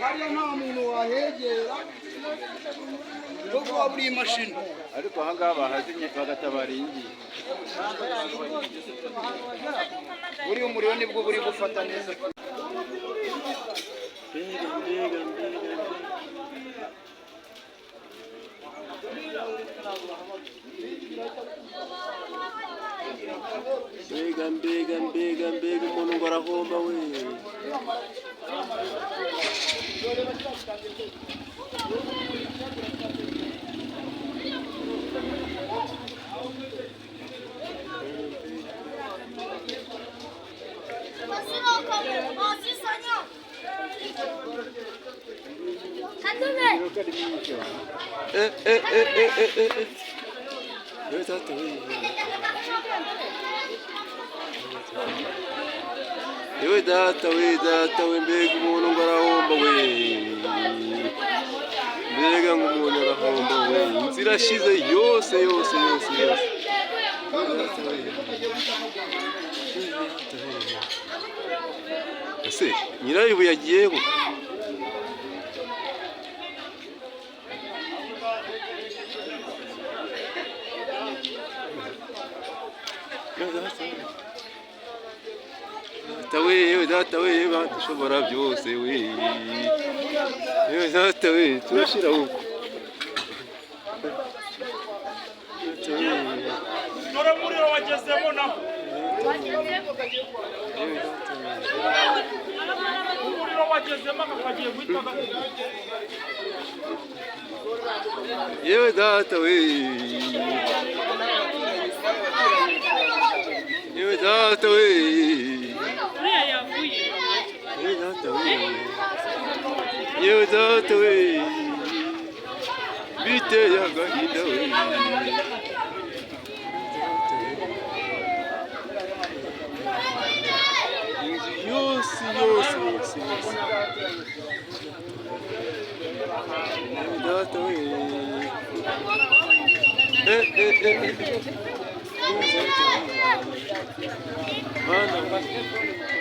Hariya nta muntu wahegera kuko waba uri imashini. Ariko ahangaha bahazimye bagatabara iyi ngiyi. Buriya umuriro nibwo buri gufata neza. Mbega, mbega, mbega! Mbega, mbega, mbega, mbega! Umuntu ngo arahomba we! Eh, eh, eh, eh, eh, eh, eh! Yewe data we! Yewe data we, data we! Mbega umuntu ngo arahomba we! Mbega ngo umuntu arahomba we! Inzira ashize yose, yose, yose, yose! Yewe data we! Yewe data we! Ese nyirayo ubu yagiyeho? Yewe data we! Data we, yewe data we, badushobora byose we! Yewe data we, turashira uko! Data we! Dore umuriro wagezemo naho. Yewe data we! Umuriro wagezemo, aka kagiye guhita gakuka. Yewe data we! Yewe data we! Uriya yavuye. Yewe data we! Yewe data we! Biteye agahinda we! Inzu yose, yose, yose, yose! Yewe data we! Eh, eh, eh, eh! Yewe data we! Mana we!